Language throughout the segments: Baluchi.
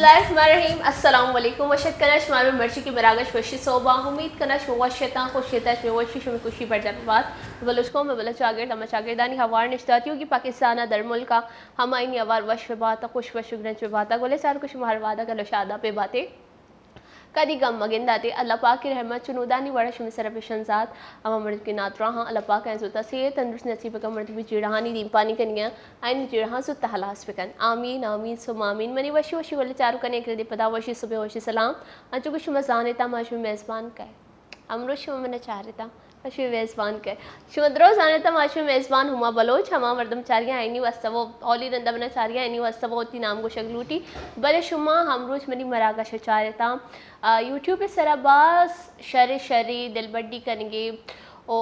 بسم اللہ الرحمن الرحیم۔ السلام علیکم۔ وش اتکن شما مرچی کہ مراگش وشی صحبا۔ امید کناں شما وش اتاں، خوش اتاں، شما وشی، شما خوشی برجا بات۔ بلوچ قوم، بلوچ چاگرد، ہما چاگردانی ہوار نشتاتیوگی پاکستان ء در ملک ء ہمائینی ہوار وش بات، خوش وش گرنچ بات۔ گلے چار کو شما ہر وعدہ گلو شادہ پہ باتے۔ کدی غم مگنداتے، اللہ پاک ء رحمت چنودانی وڑا شمے سرا پیشن زات۔ ہما مردم کہ نادراہاں، اللہ پاک ء زوتا صحت تندرست نصیب بکن، مردم کہ جیڑہانی دیمپانی کنگیاں، آئین جیڑہاں زوتا ہلاس بکن۔ آمین، آمین، ثم آمین۔ منی وشی وشی گلے چاروکاں یک ردی پدا وشی صبح وشی سلام۔ انچو کہ شما زانتا ما شمے میزبان کئے۔ امروز شما منا چارتا۔ شمے میزبان کئے؟ شما درو زانتا ما شمے میزبان ہما بلوچ، ہما مردم چارگی آئینی واسطہ وہ اولی رندا منا چارگی آئینی واسطہ وہ وتی نام گوشگ لوٹی۔ بلے شما ہمروچ منی مراگش چارتا۔ آ، یوٹیوب سرا باز شر شری دلبڈی کنگی او،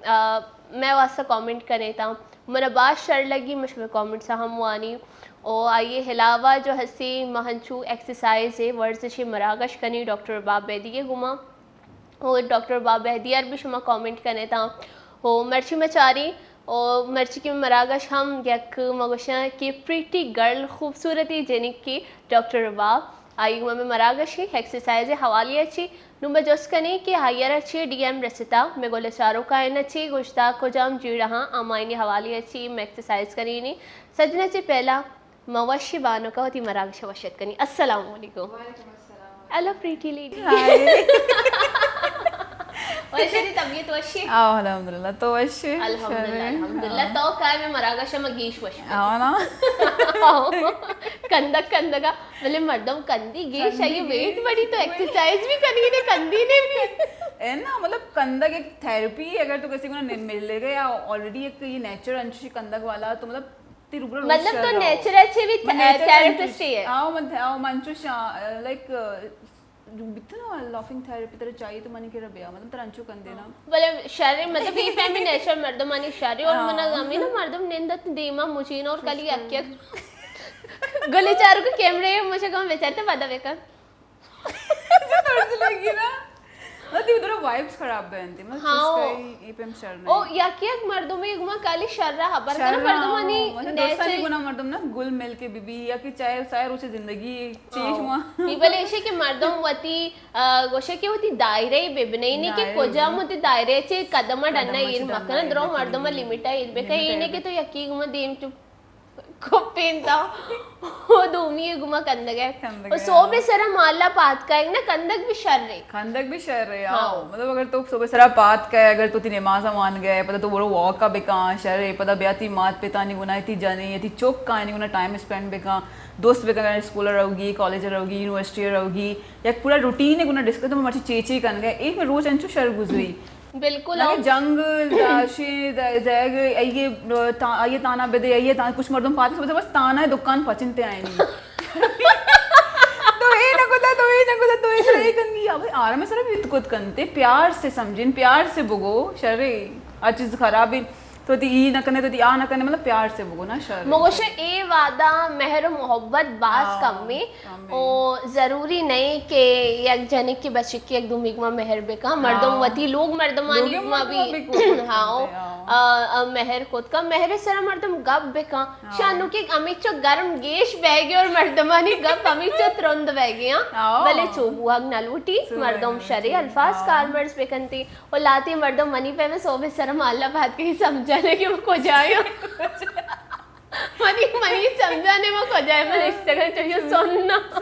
آ، مئے واسطہ کامنٹ کنیتا۔ منا باز شر لگی، من شمے کامنٹس ہم وانی۔ او آئی علاوہ جو ہستی ما ہنچو ایکسرسائز ورزش مراگش کنی ڈاکٹر باب بیدی گما۔ او ڈاکٹر باب بہدیار بھی شما کامنٹ کنے تا۔ او مرچی مچاری، او مرچی کہ مراگش ہم یک مگوشاں کہ پریٹی گرل، خوبصورتی جنک کی ڈاکٹر باب، آئی گما میں مراگش ہی ایکسرسائز حوالی اچی۔ نو میں جس کنی کہ آئی را چی ڈی ایم رستا، میں گولے چارو کائنا چی گوشتا، کجام جیڑا ہاں آمائنی حوالی اچی میں ایکسرسائز کنی نی۔ سجنا چی پہلا ما وشی بانک ء وتی مراگش ء وش اتکنی۔ السلام علیکم۔ وعلیکم السلام۔ Hello pretty lady. ہائے۔ وش اتئے، طبیعت وش ئے؟ آ، الحمدللہ، تو وش ئے؟ الحمدللہ، شر ئے؟ الحمدللہ۔ ہاں۔ تو کائے میں مراگش ء ما گیش وش اتیں۔ ہاں نا۔ کندگ کندگا، بلے مردم کندی گیش، کندی آئی گیش۔ ویٹ بڑی تو ایکسرسائز بھی کنی نے، کندی نے بھی۔ اے نا، مطلب کندگ ایک تھراپی ہے، اگر تو کسی کو نہ ملے گا یا آلریڈی ایک یہ نیچر انچوشی کندگ والا، تو مطلب تئی روبرو مطلب تو نیچر ء چہ بھی تھراپسٹ ہی ہے؟ آؤ من، آؤ من چوش، لائک، جو بیتو نا لافنگ تھراپی ترا چاہیے تو منی کرا بیا، مطلب ترا انچو کندے نا۔ بلے شر، مطلب یہ فہمی نیچر مردمانی شر اور ہاں۔ منا ہمیں نا مردم نندت دیما مچین اور کلی اکیک گلی چارو کو کیمرے مجھے کم بیچارتے پدا بکن۔ ترس لگی نا۔ مطلب، تئی ادھر وائبز خراب بینتی، مطلب، ہاں۔ چیز کئی، ای پیم شر نہیں۔ او، یا کہ یک مردمی گما کالی شر رہا، برکنا شر رہا، مردمانی ہاں، مطلب، دوستانی نیچر گنا مردم نا گل مل کے بی بی، یا کہ چاہے سائے روچ زندگی چیز ہاں۔ ہوا۔ ای بلے ایشی کہ مردم وتی، آ، گوشے کہ وتی دائرے بے بنینی کہ دائرے کجا بے۔ متی دائرے چے قدم ڈنا قدم ایر چے ڈنا مکنا، ایر درو مکنا۔ مردم لمٹا ایر بے لمٹا کہیں ایر نے بے۔ کہ تو یکی گما دیم چپ کپین تا۔ او دومی گما کندگ ہے۔ کندگ او ہے، سوب ہاں۔ سرا مالا پات کائیں نا، کندگ بھی شر ہے۔ کندگ بھی شر ہے، ہاں۔ آؤ۔ مطلب اگر تو سوب سرا پات کائے، اگر تو تی نماز وان گئے، پدا تو برو واک بکاں، شر ہے، پدا بیا تی مات پتانی گنا، تی جنے، تی چوک کائنی گنا ٹائم اسپینڈ بکاں، دوست بکاں، اگر اسکول رہوگی، کالج رہوگی، یونیورسٹی رہوگی، یک پورا روٹین گنا ڈسکس تو مرچی چے چے کن گئے، ایک میں روچ انچو شر گزری۔ بالکل، لگے ہاں۔ جنگ، داشے، د-، زیگ، آئیے، تا-، آئیے تانا بدے، آئیے تانا، کچھ مردم پاتے سمجھتے بس تانا ہے، دکان پچنتے آئے نہیں۔ تو اے نہ کتا، تو اے نہ کتا، تو اے سر اے کنگی، اب آرام سر بھی کت کنتے، پیار سے سمجھن، پیار سے بگو، شرے، ہر چیز خراب ہے، تو تی ای نہ کنے، تو تی آ نہ کنے، مطلب پیار سے بگو نا، شرے۔ مگوشے اے وعدہ مہر و محبت باز ہاں۔ کم ہے۔ ہمیں۔ او ضروری نہیں کہ یک جنک کی بچکی یک دومی گما مہر بکا، مردم ہاں۔ وتی لوگ مردمانی لوگ گما مردم بھی بھی کو ہاں، کرتے، ہاں۔ آ، آ، مہر کت کا، مہر سرا مردم گپ بکا۔ ہاں۔ شانو کہ ہمیچو گرم گیش بہ گئے اور مردمانی گپ ہمیچو ترند بہ گئے، ہاں۔ ہاں۔ بلے چو بوہگ نہ لوٹی، چو مردم بوہگ نہ شرے لوٹی۔ الفاظ ہاں۔ کارمرز بکنتی۔ اور لاتی مردم منی پہ میں صوبے سرا مالا بات کہیں سمجھانے کہ وہ کجا ہے۔ منی، منی سمجھانے ما کجا ہے، من اشتگا چاہیے سننا۔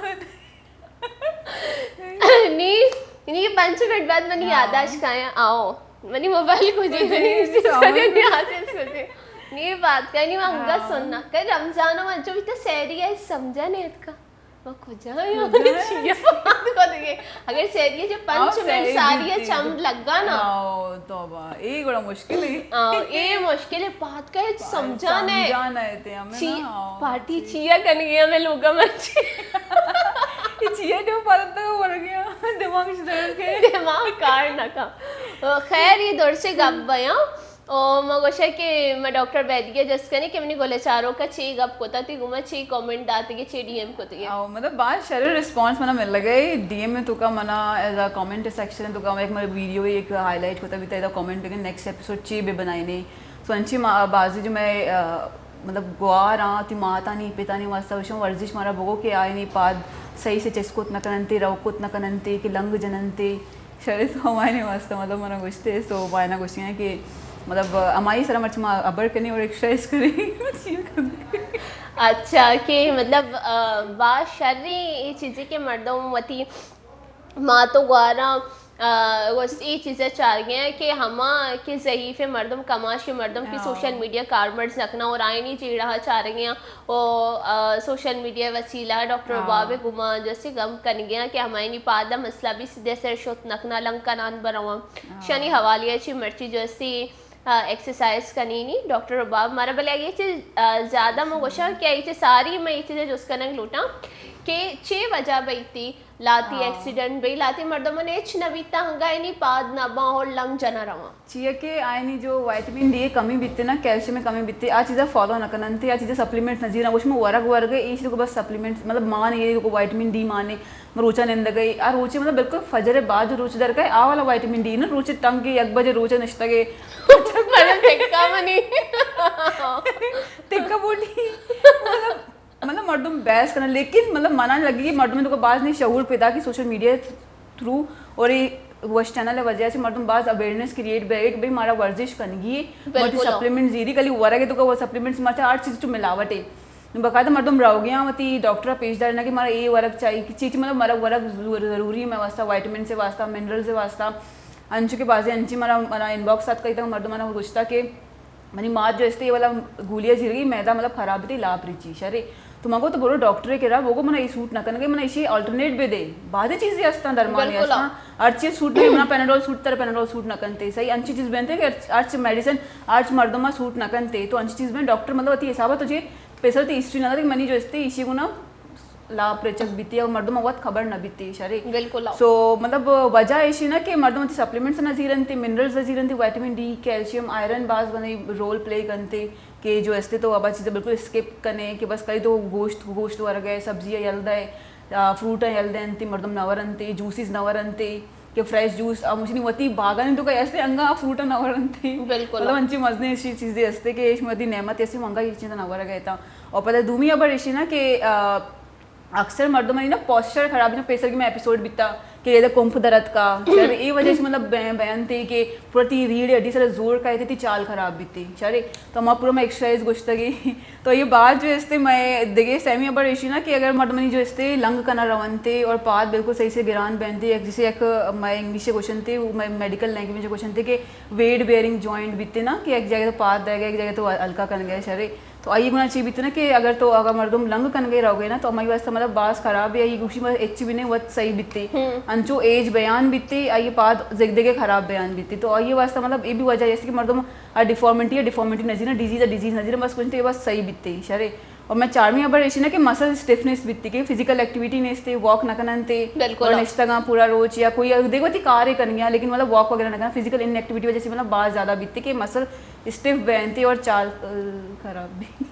نی، نی پنچ منٹ بعد منی ہاں۔ یادداشت کایا، آؤ۔ منی موبائل کو جی، کجے، منی سامنے۔ سجے، نی حاصل سجے۔ نی بات کا، نی ما انگا ہاں۔ سننا۔ کہ رمضان و انچو بیتا سہری ہے، سمجھا نہیں اتکا۔ ما کجا یا؟ کجا یا؟ چیا بات کو دگے؟ اگر سہری جو پنچ آؤ، منٹ سہری ساری ہے، بیتی۔ چم لگا نا۔ آؤ، توبہ۔ اے گڑا مشکل ہے۔ آؤ، اے مشکل ہے، بات کا ہچ سمجھا نہیں۔ سمجھا نہیں تے ہمیں چی-، نا، آؤ، پارٹی چی۔ چیا کنگی ہمیں لوگا مرچی۔ یہ چیا جو پارت تو ور گیا، دماغ سے درد کے۔ دماغ کار نہ کا۔ خیر، یہ دور سے گپ بیاں۔ او ما گوشے کہ ما ڈاکٹر بیدگی ء جست کنی کہ منی گلے چاروک ء چی گپ کتا، تی گوما چی کمنٹ داتگی، چی ڈی ایم کتگی۔ او مطلب باز شریں ریسپانس منا مل گئے، ڈی ایم تو کا منا ایز ا کمنٹ سیکشن تو کا ایک مطلب ویڈیو ایک ہائی لائٹ کتا بیتا، ایدا کمنٹ بکن نیکسٹ ایپیسوڈ چی بہ بنائینے۔ سو انچی ما بازی جو میں، آ، مطلب گوار آں، تی ماتانی پتانی واسطہ وشوں ورزش مارا بگو کہ آئینی پاد صحیح سے چست کت نہ کننتے، رو کت نہ کننتے کہ لنگ جننتے۔ شرے تو ہمائنے واسطہ مطلب منا گوشتے، سو مائنا گوشتی ہیں کہ مطلب ہمائی سرا مرچی ما ابر کنی اور ایکسرسائز کنی۔ اچھا، کہ مطلب، آ، با شریں یہ چیزیں کہ مردم وتی مات و گواراں، آ، گوست اے چیزا چارگیاں کہ ہما کہ ضعیف مردم، کماشی مردم کہ ہاں۔ سوشل میڈیا کارمرز نہ کناں اور آئینی جیڑہا چارگیاں و، آ، سوشل میڈیا وسیلہ ڈاکٹر ہاں۔ رباب گمان جیسے گم کنگیاں کہ ہمائنی پادا مسئلہ بھی سیدھے سر شت نہ کناں، لنگ کنان برواں۔ ہاں۔ شانی حوالی چی مرچی جیسے، آ، ایکسرسائز کنینی ڈاکٹر رباب مارا، بلے یہ چیز، آ، زیادہ من گوشاں کہ یہ چیز ساری میں یہ چیز جست کنگ لوٹاں کہ چے وجہ بیتی لاتی ہاں۔ ایکسیڈنٹ بی، لاتی مردماں ہچ نہ بیتا، ہنگا اینی پاد نہ باں اور لنگ جنا رواں۔ چیا کہ آئینی جو وائٹمن ڈی کمی بیتے نا، کیلشیم کمی بیتے، آ چیزا فالو نہ کننتے، آ چیزا سپلیمنٹ نہ زیرا۔ وش میں ورگ ورگ ہے، ایش کو بس سپلیمنٹ، مطلب مان یہ کو وائٹمن ڈی مانے، روچا نندگئی، آ روچے مطلب بالکل فجر بعد روچ در گئے، آ والا وائٹمن ڈی نا، روچے ٹنگ کے یک بجے روچے نشتگے۔ مطلب ٹکا منی۔ ٹکا بوٹی۔ مطلب مطلب مردم بحث کنن، لیکن مطلب منا لگی کہ مردم تو باز نہیں شعور پیدا کی سوشل میڈیا تھرو اور یہ وش چینل وجہ سے مردم باز اویئرنس کریٹ بے کہ بھئی مارا ورزش کنگی ہے، مارا بالکل۔ سپلیمنٹ زیری کلی ورگے تو کا وہ سپلیمنٹس مرچا ہر چیز تو ملاوٹ ہے۔ باقاعدہ مردم رو گیا وتی ڈاکٹر پیش دارنا کہ مارا یہ ورگ چاہیے کہ چیز مطلب مارا ورگ ضرور-، ضروری ہے میں واسطہ، وائٹمن سے واسطہ، منرل سے واسطہ۔ انچو کہ بازی انچی مارا، مارا ان باکس ساتھ کئی تک مردم منا گوشتا کہ منی مات جو استے یہ والا گولیاں زیرگی، میدا مطلب خراب تھی، لاپ ریچی شرے۔ تو مگو تو برو ڈاکٹر کے را، بگو منا یہ سوٹ نہ کنگے، منا اسی آلٹرنیٹ بے دے۔ بازی چیزیں ہستاں درمانی بالکل۔ ہستاں۔ ہر چیز سوٹ نہیں، منا پیناڈول سوٹ تر، پیناڈول سوٹ نہ کنتے۔ صحیح انچی چیز بنتے کہ ہر، ہر چیز میڈیسن، ہر چیز مردم سوٹ نہ کنتے۔ تو انچی چیز بن ڈاکٹر مطلب اتی حساب تو جے پیسر تی ہسٹری نہ دے کہ منی جو استے اسی گنا لاپ ریچگ بیتی اور مردم وت خبر نہ بیتی شرے۔ بالکل۔ سو مطلب وجہ ایشی نا کہ مردم وتی سپلیمنٹس نہ زیرنتی، منرلز نہ زیرنتی، وائٹمن ڈی، کیلشیم، آئرن باز بنے رول پلے کنتے کہ جو استے تو ابا چیزیں بالکل اسکپ کنے کہ بس کئی تو گوشت، گوشت ورگے، سبزی یل دے، آ، فروٹ یل دینتی، مردم نہ ورنتے، جوسز نہ ورنتے۔ کہ فریش جوس، آ، مجھے وتی باغانی تو کئی استے انگا فروٹ نہ ورنتے۔ بالکل۔ مطلب انچی مزنے ایسی چیزیں استے کہ ایش مدی نعمت ایسی منگا یہ چیزیں نہ ورگے تا۔ اور پتہ دومی ابر ایشی نا کہ، آ، اکثر مردم نا پوسچر خراب ہے، پیسر کی میں ایپیسوڈ بیتا کہ یہ کمپ درد کا، شر، اے وجہ سے مطلب بے-، بیان تھی کہ پورا تی ریڑھ ہڈی سر زور کا ہے، تی چال خراب بیتی، شر۔ تو ما پورا میں ایکسرسائز گوشتگی۔ تو یہ بات جو استے میں دگے سیمی ابر ایشی نا کہ اگر مردمانی جو استے لنگ کنا رونتے اور پاد بالکل صحیح سے گران بینتے، یک جسے یک میں انگلش گوشنتے، وہ میں میڈیکل لینگویج گوشنتے کہ ویٹ بیئرنگ جوائنٹ بیتے نا کہ یک جگہ تو پاد دے گئے، یک جگہ تو ہلکا کن گئے، شر۔ تو آئی گنا چی بیت نا کہ اگر تو، اگر مردم لنگ کنگے رو گئے نا تو ہماری واسطہ مطلب باز خراب ہے، یہ گوشی مطلب ایچ بھی نہیں وت صحیح بیتے۔ انچو ایج بیان بیتے، آئی پاد زگدگے خراب بیان بیتے۔ تو آئی واسطہ مطلب یہ بھی وجہ ہے کہ مردم آ ڈیفارمیٹی ہے، ڈیفارمیٹی نہ زیرا، ڈیزیز ہے، ڈیزیز نہ زیرا، بس کچھ تو یہ بس صحیح بیتے، شرے۔ اور میں چارمی ابر ایشی نا کہ مسل اسٹیفنس بیتی کہ فزیکل ایکٹیویٹی نہیں استے، واک نہ کننتے، بالکل۔ اور نشتگاں پورا روچ یا کوئی دیکھو تی کارے کن گیا لیکن مطلب واک وغیرہ نہ کرنا، فزیکل ان ایکٹیویٹی وجہ سے مطلب باز زیادہ بیتے کہ مسل اسٹیف بینتے اور چال، آ، خراب بھی۔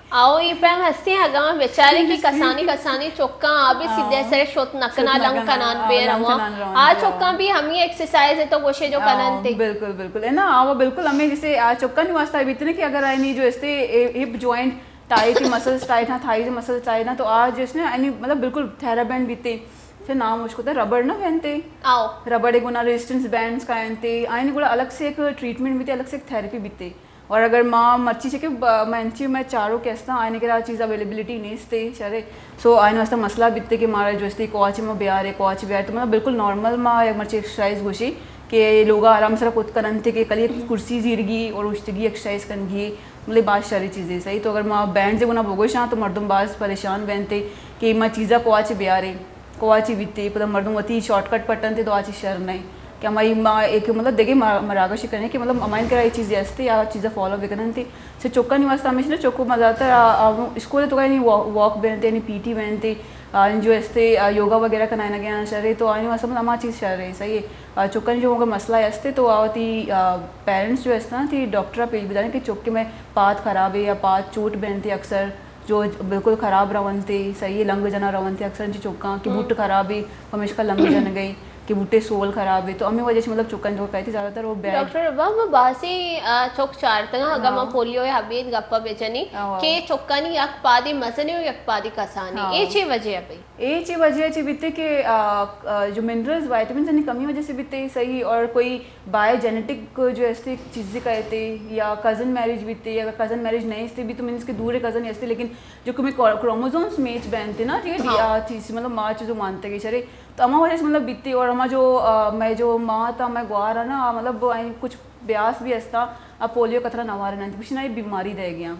آؤ، یہ پیم ہستی ہیں، اگاں بیچارے کہ کسانی، کسانی چکاں آ بھی سیدھے سر شت نکنا، لنگ کنان بے رواں۔ آ چکاں بھی ہمی ایکسرسائز ہے تو گوشے جو کنن تے۔ بالکل، بالکل۔ ہے نا، آ، وہ بالکل ہمیں جیسے آ چکاں نی واسطہ بیتنے کہ اگر آئینی جو استے hip joint tight, muscles tight ہاں، تھائز مسلز ٹائٹ ہاں، تو آ جو اس نے یعنی مطلب بالکل تھیرا بینڈ بیتے۔ پھر نام اس کو تے ربڑ نہ بینتے۔ آؤ۔ ربڑ گنا ریزسٹنس بینڈز کا انتے، آئینی گڑا الگ سے ایک ٹریٹمنٹ بیتے، الگ سے ایک تھیراپی بیتے۔ اور اگر ما مرچی چکے ب-، ما انچی میں چارو کہ استاں، آئین کرا چیز اویلیبلٹی نیست ہے، شرے۔ سو آئین واسطہ مسئلہ بیتے کہ مارا جو استے کوچ ما بیارے، کوچ بیارے، تو مطلب بالکل نارمل ما یک مرچی ایکسرسائز گوشی کہ لوگا آرام سرا کت کننتے کہ کلی کرسی زیرگی اور اشتگی ایکسرسائز کنگی، مطلب باز شری چیزے، صحیح۔ تو اگر ما بینڈز گنا بگوشاں تو مردم باز پریشان بینتے کہ ما چیزا کوچ بیارے۔ کواچی بیتے، پدا مردم وتی شارٹ کٹ پٹنتے تو آچی شر نئے۔ کہ ہمائی ما ایک مطلب دگے ما-، مراگش کنے کہ مطلب ہمائن کرا یہ چیزیں ہستے یا چیزا فالو بکننتے۔ سے چکانی واسطہ ہمیشہ نہ چکو ما زیادہ تر آ، آ، اسکول تو یعنی وا-، واک بینتے، یعنی پی ٹی بینتے، آ، جو ہستے، آ، یوگا وغیرہ کنائے نہ گیا شرے تو آنی واسطہ مطلب ہما چیز شر ہے، صحیح ہے۔ آ، چکانی جو اگر مسئلہ ہستے تو آ وتی، آ، پیرنٹس جو ہستے نا تی ڈاکٹر پیش بداریں کہ چکے میں پات خراب ہے یا پات چوٹ بینتے اکثر جو بالکل خراب رونتے، صحیح لنگ جنا رونتے، اکثر انچی چکاں کہ بوٹ خرابی، پمیشکا لنگ جن گئی۔ کہ بوٹے سول خراب ہے، تو ہمیں وجہ سے مطلب چکن جو کہتے زیادہ تر وہ بیڈ۔ ڈاکٹر ابا، ما بازیں، آ، چک چارتگاں، اگاں ما ہاں۔ پولیو ءِ ابید گپ ءَ بجنیں ہاں۔ کہ چکانی یک پادے مزنیں و یک پادے کسانیں۔ ہاں۔ اے چے وجہ ءَ بھئی؟ اے چے وجہ چے بیتے کہ، آ، آ، جو منرلز، وائٹمنز انی کمی وجہ سے بیتے، صحیح، اور کوئی بائی جینیٹک جو ایسے چیزیں کہتے یا کزن میرج بیتے، اگر کزن میرج نہیں استے بھی تو مینس کہ دور کزن ایسے، لیکن جو کہ میں کرو-، کروموزومز میچ بینتے نا، ٹھیک ہے، ڈی-، ہاں۔ آ، چیز مطلب ماں چیزوں مانتے گے، شرے۔ تو ہما وجہ سے مطلب بیتی اور ہما جو، آ، میں جو ماں تا، میں گوار ہے نا، مطلب آئیں کچھ بیاس بھی ہستا، آ پولیو قطرہ نہ وارے نہ، بشنا یہ بیماری دے گیا۔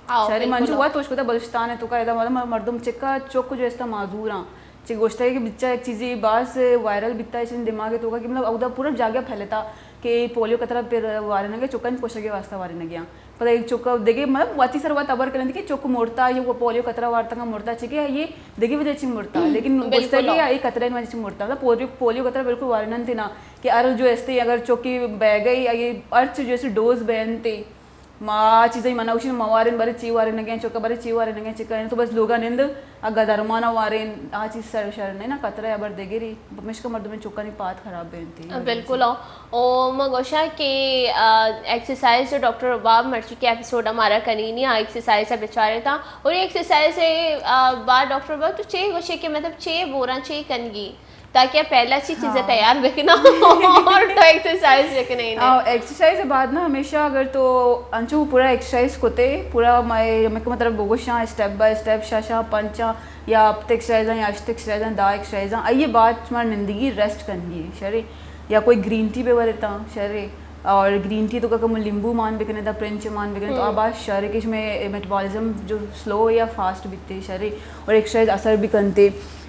آؤ، شرے من بالکل جو آؤ۔ ہوا تو اس کو تا بلوچستان ہے تو کا ادا مطلب مردم چکا چوک جو استا معذور ہاں۔ چہ گوشتگ کہ بچہ یک چیزے باز وائرل بیتا، اچ دماغ ءِ توکا کہ مطلب اودا پورا جاگہ پھیلتا کہ پولیو قطرہ پر وارینگ ءَ چکانی پوشگ ءِ واسطہ وارینگ ءَ۔ پدا ایک چک دگہ مطلب وتی سر وت ہبر کننت کہ چک مرتا یا وہ پولیو قطرہ وارتگا مرتا، چہ کہ یہ دگہ وجہ چی مرتا، لیکن گوشتگ کہ یہ قطرہ وجہ چی مرتا، مطلب پولیو، پولیو قطرہ بالکل واریننت نا کہ ہر جو استے اگر چکی بہ گئی، یہ ہر چیز جو استے ڈوز بینتے۔ ما آ چیزاں منع گوشیں، موارن برے چی وارینگیں، چکا برے چی وارینگیں، چکا تو بس لوگا نند، اگا درمانا وارین، آ چیز سر شر نہیں نا، قطرہ ابر دگری، پمیشکا مردم چکانی پات خراب بینتی۔ بالکل۔ او، او ما گوشاں کہ، آ، ایکسرسائز جو ڈاکٹر رباب مرچی کے ایپیسوڈ ہمارا کنینی، آ ایکسرسائز بچارے تا، اور یہ ایکسرسائز ہے، آ، با ڈاکٹر رباب تو چے گوشے کہ مطلب چے بوراں چے کنگی؟ تاکہ پہلا چی چیزیں ہاں۔ تیار بکنا اور تو ایکسرسائز بکنے نا۔ ہاں، ایکسرسائز بعد نا ہمیشہ اگر تو انچو پورا ایکسرسائز کوتے، پورا میں، میں کو مطلب بگوشاں اسٹیپ بائی اسٹیپ، شاشا پنچا یا ہفت ایکسرسائز یا اشت ایکسرسائز، دا ایکسرسائز، آئیے بعد تمہارا نندگی ریسٹ کرنگی شرے، یا کوئی گرین ٹی بہ ورتا شرے۔ اور گرین ٹی تو کا کم لیمبو مان بکنے، دا پرنچ مان بکنے، تو آ باز شر ہے کہ اس میں میٹابولزم جو سلو یا فاسٹ بیتے شر ہے، اور ایکسرسائز اثر بھی کنتے۔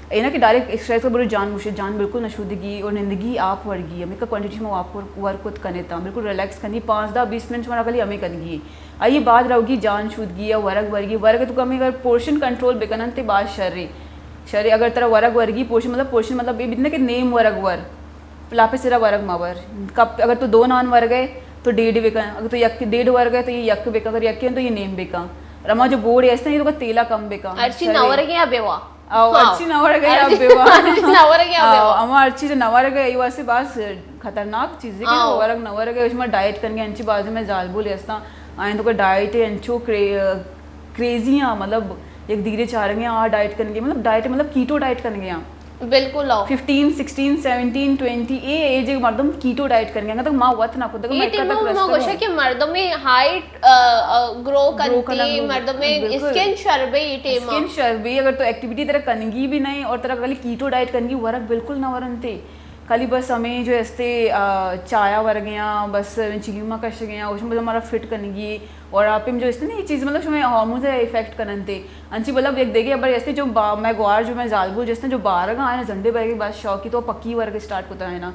اے نا کہ ڈائریکٹ ایکسرسائز کا بڑی جان گوشے، جان بالکل نہ شودگی اور نندگی آپ ورگی، ہمیں کا کوانٹیٹی میں آپ ور-، ورک کت کنے تا، بالکل ریلیکس کنی، پانزدہ بیس منٹ ہمارا کلی ہمیں کنگی۔ آئیے بعد رہوگی جان شودگی یا ورگ ورگی، ورگ تو کمی اگر پورشن کنٹرول بکنن تے باز شر ہے۔ شر ہے اگر ترا ورگ ورگی پورشن، مطلب پورشن مطلب یہ بھی نہ کہ نیم ورگ ور، لاپے سرا ورگ مہ ور۔ کپ، اگر تو دو نان ورگ ہے تو ڈیڑھ بکن، اگر تو یک، ڈیڑھ ورگ ہے تو یہ یک بکن، اگر یک ہے تو یہ نیم بکن۔ رما جو بوڑ ہے اس نے یہ تو تیلا کم بکن۔ ہرچی نہ ورگ یا بیوا۔ او، ہاں۔ ہرچی نہ ورگ یا بیوا۔ ہرچی نہ ورگ یا بیوا۔ او، اما ہرچی نہ ورگ ہے، یہ واسطے باز خطرناک چیز ہے کہ ہاں۔ ورگ نہ ورگ ہے، اس میں ڈائٹ کرنگے انچی بازی میں زالبول ہے استا، آئیں تو کہ ڈائٹ ہے انچو کرے-، کریزی ہاں، مطلب یک دیرے چارنگے آ ڈائٹ کرنگے، مطلب ڈائٹ، مطلب کیٹو ڈائٹ کرنگے ہاں۔ بالکل آؤ۔ ففٹین، سکسٹین، سیونٹین، ٹوینٹی، اے ایج مردم کیٹو ڈائٹ کرنگے، تک ما وت نہ کتگ، یہ ٹیم ما گوشا کہ مردم ہائٹ، آ، آ، گرو کنتی، مردم اسکن شربے یہ ٹیم۔ اسکن شربے، اگر تو ایکٹیویٹی ترا کنگی بھی نہیں اور ترا کلی کیٹو ڈائٹ کنگی، ورگ بالکل نہ ورنتے۔ کلی بس ہمیں جو استے، آ، چایا ورگیاں، بس چیما کشگیاں، اس میں ہمارا فٹ کنگی، اور آپ ہم جو استے نا یہ چیز مطلب شمیں ہارمونز افیکٹ کننتے۔ انچی مطلب یک دیگے ابر استے جو با-، میں گوار جو میں زالبول جستے جو بارگا آئے نا زنڈے بارگے بعد شوقی تو پکی ورگ اسٹارٹ کتا ہے نا۔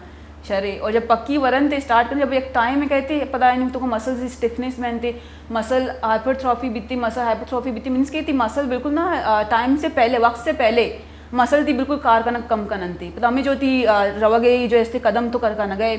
شرے، اور جب پکی ورن تے اسٹارٹ کرن، جب یک ٹائم میں کہتے پدا ان تو مسلز اسٹفنس میں انتے، مسل ہائپرتروفی بیتی، مسل ہائپرتروفی بیتی، مینس کہ تی مسل بالکل نا، آ، ٹائم سے پہلے، وقت سے پہلے مسل تی بالکل کار کنگ کم کنن تے۔ پدا ہمیں جو تی، آ، روگ ہے جو استے قدم تو کر کنگ ہے،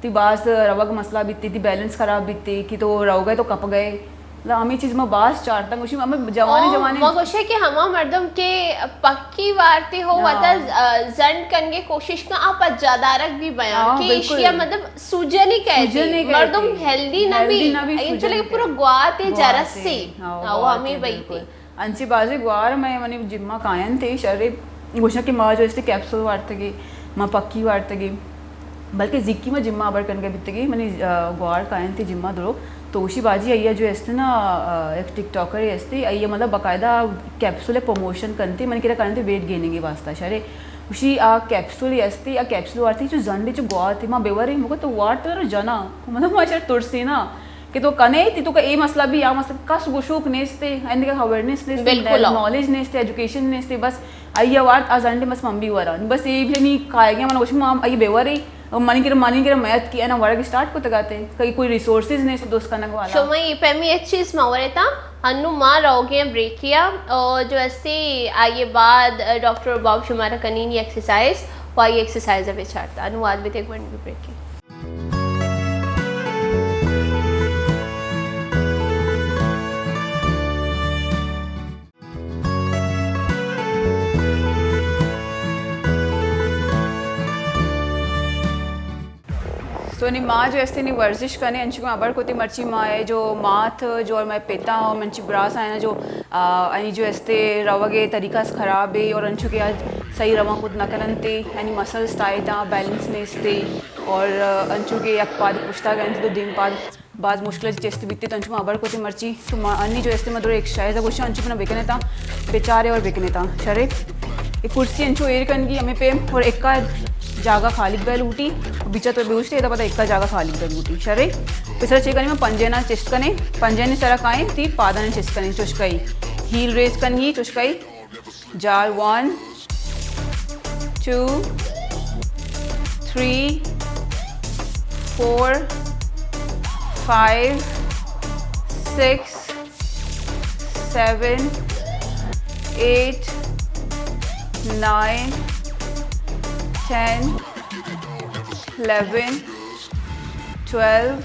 تی باز روگ مسئلہ بیتی، تی بیلنس خراب بیتی، کہ تو روگ ہے تو کپ گئے۔ مطلب ہمیں چیز ما باز چارتا، گوشی ہمیں جوانے او، جوانے ما گوشے کہ ہما مردم کہ پکی وارتی ہو، ہاں۔ وتا ز-، آ، زنڈ کنگے کوشش کن، آ پجادارک بھی بیان ہاں، کہ بالکل۔ ایشیا مطلب سوجنی کہتی، سوجنی کہتی۔ مردم ہیلدی نہ ہیلدی بھی، نہ بھی، انچو سوجنی لگے پورا کہتی۔ گواتے گواتے۔ جرسی۔ ہاں، ہاں، وہ گواتے، ہمیں بیتی۔ بالکل۔ انچی بازی گوار میں منی جما کاین تے شرے گوشنا کہ ما جو استے کیپسول وارتگے، ما پکی وارتگے، بلکہ زیکی ما جما ابر کنگے بیتگے، منی، آ، گوار کاین تے جما درو، تو گوشی باجی آئیا جو استے نا، آ، ایک ٹک ٹاکر استے، آئیا مطلب باقاعدہ کیپسول پروموشن کنتے، من کرا کنتے ویٹ گیننگ واسطہ شرے۔ گوشی آ کیپسول استے، آ کیپسول وارتے جو زنڈے جو گواتے ما بیورے، مگو تو وارت رو جنا، مطلب ما چر ترسینا۔ کہ تو کنے تی تو کا اے مسئلہ بھی، آ مسئلہ کس گوشوک نیستے، ایندگہ اویئرنس نیستے، بالکل۔ نالج نیستے، ایجوکیشن نیستے، بس آئی وارت آ زنڈے بس من بھی ورا۔ بس اے بھی ہمیں کائے گیا، من گوشم آئی بے وری، منی کرا، منی کرا میت کی اینا ورگ اسٹارٹ کو تگاتے، کئی کوئی ریسورسز نیستے دوست کنگ والا۔ شما یہ پیمی ایک چیز ما ورے تا، انو ما روگے بریکیا، اور جو استے آئیے بعد ڈاکٹر باب شمارا کنین ایکسرسائز، و آئی ایکسرسائز بچارتا، انو آد بیتے ایک منٹ بھی بریکی۔ تو نی ما جو استے نی ورزش کنے، انچو کہ ما ہبر کتے مرچی ما اے جو مات جو اور مئے پتا اور منچی براس آئے نا جو، آ، انی جو استے روگ اے طریقہ اس خراب اے اور انچو کہ آج صحیح رواں کت نہ کننتے، انی مسلز ٹائٹ آں، بیلنس نیستے اور، آ، انچو کہ یک پاد پشتا گئنتے تو دیم پاد باز مشکل چست بیتے، تو انچو ما ہبر کتے مرچی تو ما انی جو استے ما درو ایکسرسائز گوشاں، انچو پنا بکنے تا، بچارے اور بکنے تا۔ شرے، اے کرسی انچو ایر کنگی ہمیں پیم اور ایکا جاگہ خالی بے لوٹی، بیچا تو بیوشتے، ادا پتا ایکا جاگہ خالی بے لوٹی۔ شرے، پسر چے کنی، ما پنجے نا چست کنے، پنجے نے سرا کائیں، تی پادا نے چست کنے، چشکائی۔ ہیل ریز کنگی، چشکائی۔ جال، one, two, three, four, five, six, seven, eight, nine, ten, eleven, twelve,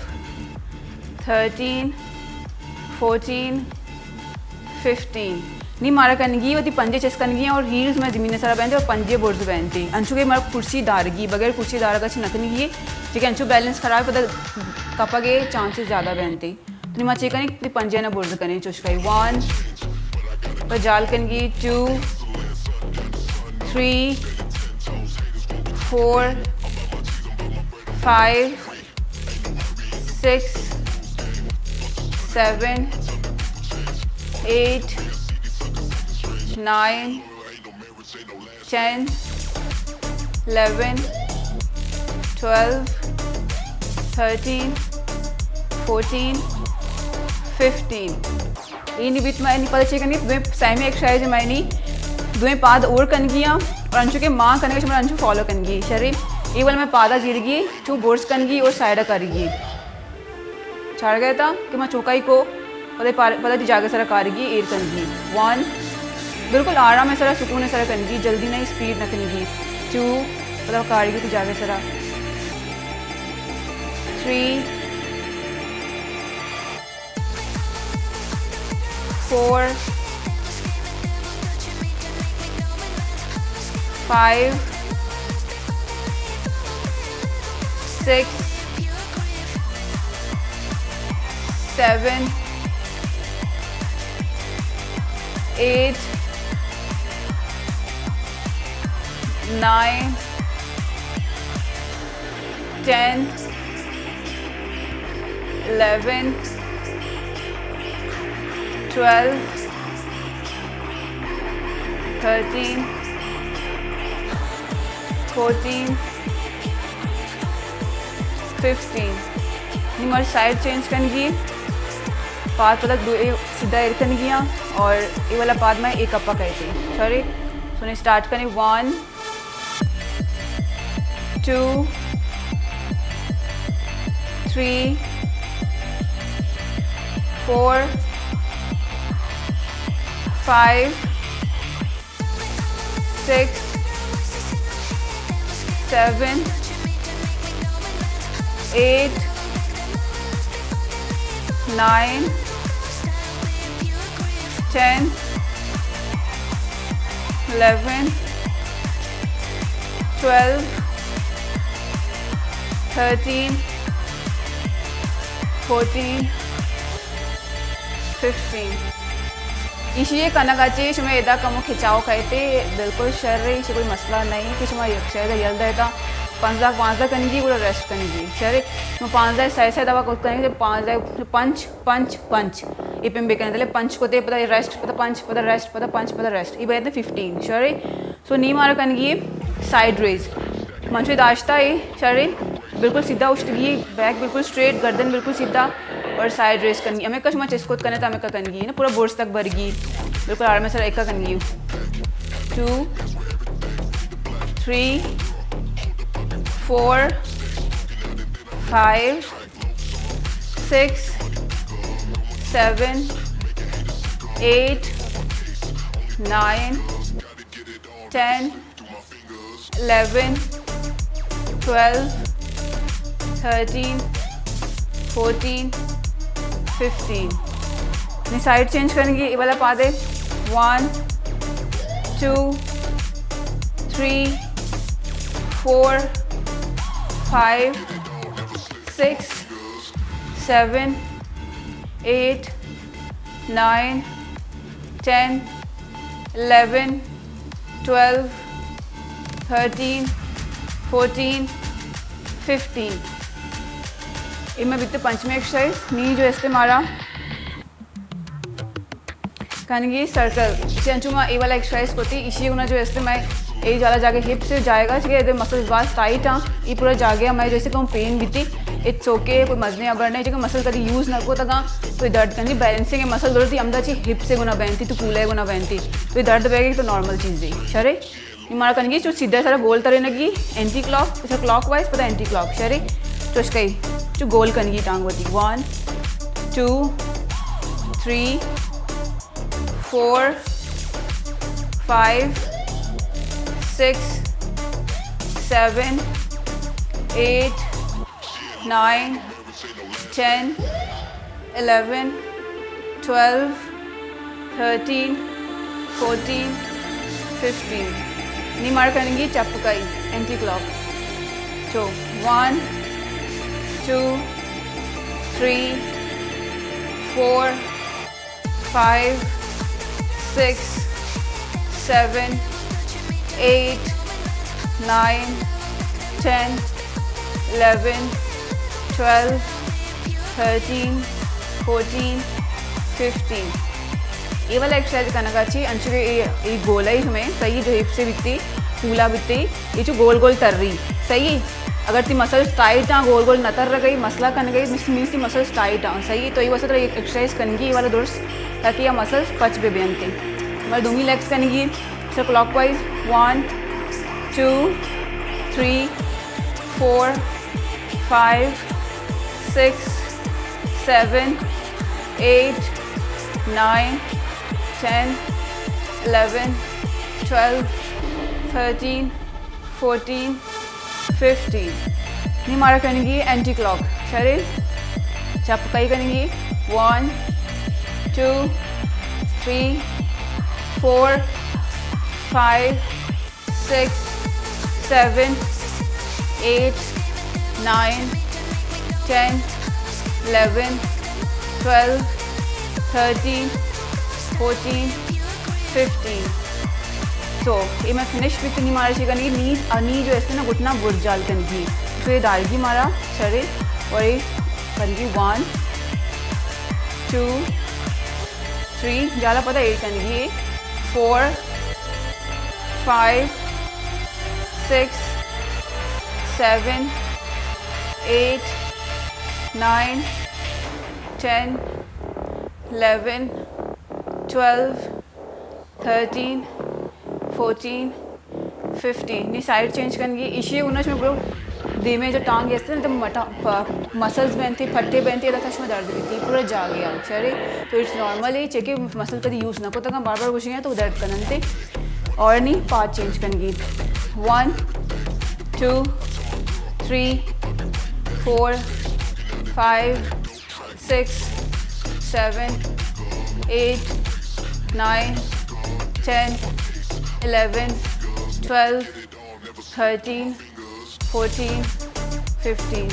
thirteen, fourteen, fifteen. نی مارا کنگی وتی پنجے چست کنگی اور ہیلز میں زمین سرا بینتے اور پنجے برز بینتے۔ انچو کہ مارا کرسی دارگی، بغیر کرسی دارگا چی نکنگی ہے، چونکہ انچو بیلنس خراب ہے، پتہ کپگے چانسز زیادہ بینتے۔ تو نی ما چے کنی، تی پنجے نا برز کنے، چشکائی۔ ون، پر جال کنگی، two, three, four, five, six, seven, eight, nine, ten, eleven, twelve, thirteen, fourteen, fifteen. اے نی بیت، ما نی پدا چے کنگی، دوئیں سیمی ایکسرسائز ما نی دوئیں پاد اور کنگی آں اور انچو کہ ما کنگی، شما انچو فالو کنگی۔ شرے، اے والا میں پادا زیرگی، چو برز کنگی اور سائیڈا کرگی۔ چارگا تا کہ ما چوکائی کو، پدا پار-، پدا تی جاگہ سرا کارگی، ایر کنگی۔ ون، بالکل آرام سرا، سکون سرا کنگی، جلدی نہیں، اسپیڈ نہ کنگی۔ ٹو، پدا کارگی تی جاگہ سرا۔ Three, four, five, six, seven, eight, nine, ten, eleven, twelve, thirteen, fourteen, fifteen. نی مارا سائیڈ چینج کنگی، پاد پدا دو اے سیدھا ایر کنگی آں اور اے والا پاد میں ایک اپا کہتے۔ سوری، سو نی سٹارٹ کنے۔ One, two, three, four, five, six, seven, eight, nine, ten, eleven, twelve, thirteen, fourteen, fifteen. ایشی ء کنگ ء چہ شما ادا کمو کھچاؤ کئیت، بالکل شر، ایشی کوئی مسئلہ نہیں کہ شما یک شاید یل دئیتا، پنزدہ پانزدہ کنگی گڑا ریسٹ کنگی۔ شر، شما پانزدہ سہ سہ دفعہ کت کنگی، پانزدہ، پنچ پنچ پنچ، اے پیم بکنے، تلے پنچ کتے، پدا ریسٹ، پدا پنچ، پدا ریسٹ، پدا پنچ، پدا ریسٹ، اے بئیت ففٹین۔ شر، سو نی مارا کنگی سائیڈ ریز۔ من چو داشتا اے، شر، بالکل سیدھا اشتگی، بیک بالکل اسٹریٹ، گردن بالکل سیدھا اور سائیڈ ریز کنگی۔ ہمیں کا شما چست کت کنے تا ہمیں کا کنگی نا، پورا برز تک برگی، بالکل آرام سر ایکا کنگی۔ Two, three, four, five, six, seven, eight, nine, ten, eleven, twelve, thirteen, fourteen, fifteen. نی سائیڈ چینج کنگی، اے والا پادے۔ One, two, three, four, five, six, seven, eight, nine, ten, eleven, twelve, thirteen, fourteen, fifteen. اے مئے بیت پنچمی ایکسرسائز۔ نی جو استے مارا کنگی سرکل، ایشی انچو ما اے والا ایکسرسائز کرتی، ایشی گنا جو استے مئے اے جالا جاگہ ہپس جائے گا، چکہ ادے مسلز باز ٹائٹ آں، اے پورا جاگہ مئے جیسے کم پین بیتی، اٹس اوکے، کوئی مزنے ابر نہیں، چکہ مسل کدی یوز نہ کو تگا، کوئی درد کنگی بیلنسنگ مسل ضرورت ہمدا چی ہپس گنا بینتی، تو کولے گنا بینتی، کوئی درد بیگی تو نارمل چیز دی، شرے؟ نی مارا کنگی چو سیدھا سارا گول ترینگی، اینٹی کلاک، اسے کلاک وائز پدا اینٹی کلاک، شرے؟ چوش کئی، چو گول کنگی ٹانگ وتی۔ One, two, three, four, five, six, seven, eight, nine, ten, eleven, twelve, thirteen, fourteen, fifteen. نی مارا کنگی چپ کئی، اینٹی کلاک۔ چو، one, two, three, four, five, six, seven, eight, nine, ten, eleven, twelve, thirteen, fourteen, fifteen. اے والا ایکسرسائز کنگا چی انچو کہ اے، اے گولا ہی ہمیں صحیح جو ہپ سے بیتی پولا بیتی، اے چو گول گول تر رہی، صحیح۔ اگر تی مسلز ٹائٹ آں، گول گول نہ تر رہ گئی، مسئلہ کن گئی، مس-، مینز تی مسلز ٹائٹ آں، صحیح۔ تو اے واسطے ترا ایکسرسائز کنگی اے والا درست، تاکہ یہ مسلز پچ بہ بینتے۔ ہمارے دومی لیگز کنگی، so clockwise, one, two, three, four, five, six, seven, eight, nine, ten, eleven, twelve, thirteen, fourteen, fifteen. نی مارا کنگی اینٹی کلاک، شرے؟ چپ کئی کنگی، one, two, three, four, five, six, seven, eight, nine, ten, eleven, twelve, thirteen, fourteen, fifteen. So, اے مئے فنش بیت۔ نی مارا چی کنگی، نی، انی جو استے نا گھٹنا برجال کنگی۔ تو اے دارگی مارا، شرے، اور اے کنگی ون، ٹو، تھری، جالا پدا ایٹ کنگی، four, five, six, seven, eight, nine, ten, eleven, twelve, thirteen, fourteen, fifteen. نی سائیڈ چینج کنگی، ایشی گنا شما برو دیمے جو ٹانگ ہستے نا، تو مٹا-، پ-، مسلز بینتے، پٹے بینتے، ادا شما درد بیتی، پورا جاگے آ، شرے؟ تو اٹس نارمل ہے، چکہ مسل کدی یوز نہ کو تکا، بار بار گوشی ہیں تو درد کننتے۔ اور نی پاد چینج کنگی، one, two, three, four, five, six, seven, eight, nine, ten, eleven, twelve, thirteen, fourteen, fifteen.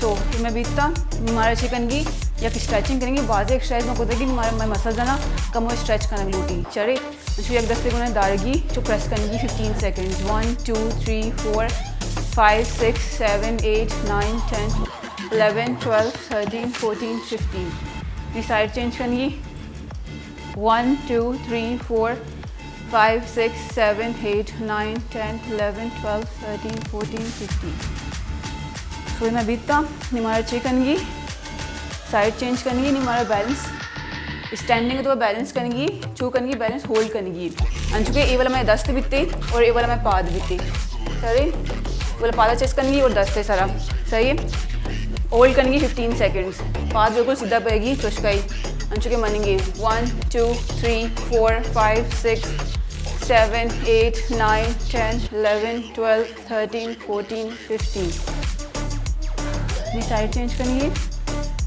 So, اے مئے بیتا، نی مارا چی کنگی، یک اسٹریچنگ کنگی، واضح ایکسرسائز میں کو دے گی، نی مارا مئے مسلز نا کمو اسٹریچ کنگ لوٹی، شرے؟ چو یک دستے گنا دارگی، چو پریس کنگی fifteen seconds, one, two, three, four, five, six, seven, eight, nine, ten, eleven, twelve, thirteen, fourteen, fifteen. نی سائیڈ چینج کنگی، one, two, three, four, five, six, seven, eight, nine, ten, eleven, twelve, thirteen, fourteen, fifteen. So, اے مئے بیتا، نی مارا چی کنگی، سائیڈ چینج کنگی، نی مارا بیلنس، اسٹینڈنگ تو بیلنس کنگی، چو کنگی، بیلنس ہولڈ کنگی۔ انچو کہ اے والا مئے دست بیتے اور اے والا مئے پاد بیتے۔ سرے، اے والا پادا چست کنگی اور دستے سرا۔ صحیح ہے؟ ہولڈ کنگی ففٹین سیکنڈز۔ پاد بالکل سیدھا پئے گی، چوش کئی۔ انچو کہ مننگی، one, two, three, four, five, six, seven, eight, nine, ten, eleven, twelve, thirteen, fourteen, fifteen. نی سائیڈ چینج کنگی،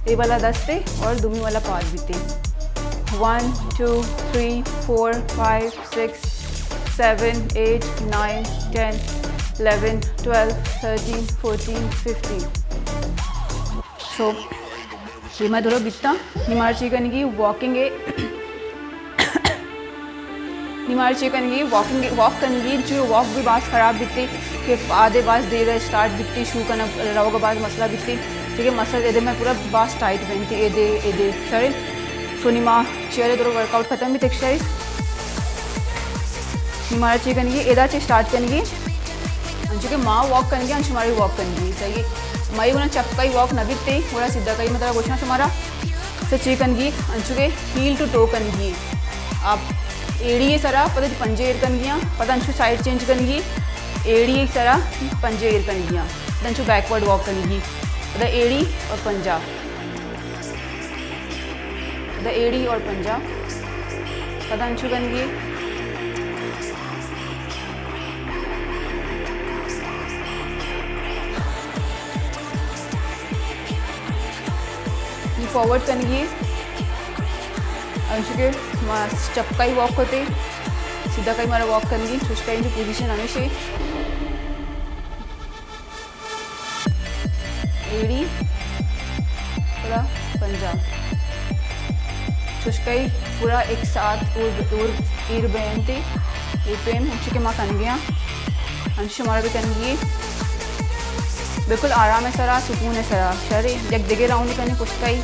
اے والا دستے اور دومی والا پاد بیتے۔ One, two, three, four, five, six, seven, eight, nine, ten, eleven, twelve, thirteen, fourteen, fifteen. So, یہ میں درو بیتا، نی مارا چی کنگی، واکنگ ہے۔ نی مارا چی کنگی، واکنگ، واک کنگی، جو واک بھی باز خراب بیتی، کہ آدھے باز دیر اسٹارٹ بیتی، شو کنا روگا باز مسئلہ بیتی، ٹھیک ہے، مسل ادے میں پورا باز ٹائٹ بنتی، ادے، ادے، سارے۔ سو نی ما چیئر درو ورک آؤٹ ختم بیت ایکسرسائز۔ نی مارا چی کنگی، ادا چی اسٹارٹ کنگی، انچو کہ ما واک کنگی، انچو مارا واک کنگی، صحیح ہے۔ مائی گنا چپکائی واک نہ بیتے، گڑا سیدھا کئی مطلب گوشنا شمارا۔ سو چی کنگی، انچو کہ ہیل ٹو ٹو کنگی۔ آپ ایڑی سرا، پدا پنجے ایر کنگی، پدا انچو سائیڈ چینج کنگی، ایڑی سرا، پنجے ایر کنگی، پدا انچو بیکورڈ واک کنگی، پدا ایڑی اور پنجا۔ پدا ایڑی اور پنجا۔ پدا انچو کنگی۔ نی فارورڈ کنگی۔ انچو کہ ما چپکائی واک کرتے، سیدھا کئی مارا واک کنگی، چوشکائی جو پوزیشن ہمیشہ۔ ایڑی، پدا پنجا۔ چوشکائی پورا ایک ساتھ اور، اور ایر بینتے۔ یہ پیم انچو کہ ما کنگیاں۔ انچو شمارا بھی کنگی۔ بالکل آرام سرا، سکون سرا۔ شرے، یک دگہ راؤنڈ کنی پشتائی۔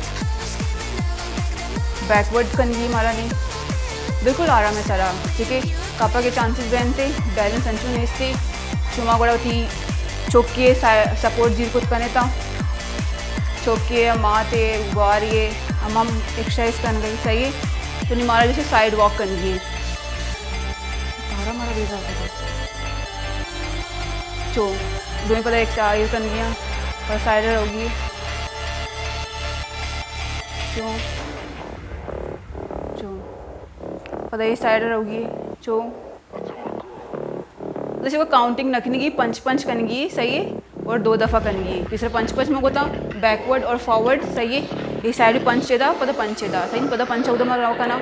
بیکورڈ کنگی مارا نہیں۔ بالکل آرام سرا۔ ٹھیک ہے، کپا کے چانسز بینتے، بیلنس انچو نیستے۔ شما گڑا وتی چوکی ء سا-، سپورٹ زیر کت کن ات۔ چوکی ء، مات ء، گواری ء، ہم ہم ایکسرسائز کن گئی، صحیح ہے۔ تو نی مارا جیسے سائیڈ واک کن گئی۔ تارا مارا بیزار کتا۔ چو، دوئیں پدا ایکسرسائز کن گیا۔ پدا سائیڈ ہوگی۔ چو۔ چو۔ پدا یہ سائیڈ ہوگی۔ چو۔ جیسے وہ کاؤنٹنگ نہ کنگی، پنچ پنچ کنگی، صحیح ہے، اور دو دفعہ کنگی۔ تیسرا پنچ پنچ میں کوتا، بیکورڈ اور فارورڈ، صحیح ہے۔ یہ سائیڈ پنچ چیدا، پدا پنچ چیدا، صحیح ہے، پدا پنچ چودا میں رو کنا۔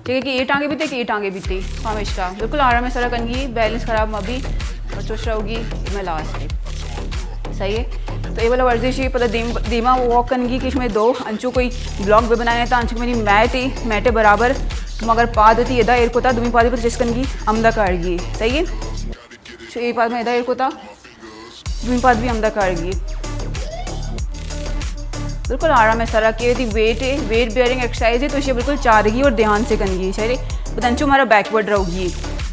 ٹھیک ہے، کہ یہ ٹانگے بیتے، کہ یہ ٹانگے بیتے، ہمیشہ بالکل آرام سرا کنگی، بیلنس خراب مبی، اور چوش رہوگی، میں لاسٹ ہے۔ صحیح ہے۔ تو اے والا ورزش ہے، پدا دیم-، دیما واک کنگی کہ اس میں دو، انچو کوئی بلاک بھی بنایا تھا، انچو میری میٹ ہے، میٹ ہے برابر، تو اگر پاد ہوتی ادا ایر کوتا، دومی پاد پر چست کنگی، امدا کارگی، صحیح ہے۔ چو اے پاد میں ادا ایر کوتا، دومی پاد بھی امدا کارگی۔ بالکل آرام ہے سرا کہ دی ویٹ ہے، ویٹ بیئرنگ ایکسرسائز ہے، تو اسے بالکل چارگی اور دھیان سے کنگی، صحیح ہے۔ پدا انچو ہمارا بیکورڈ رہوگی،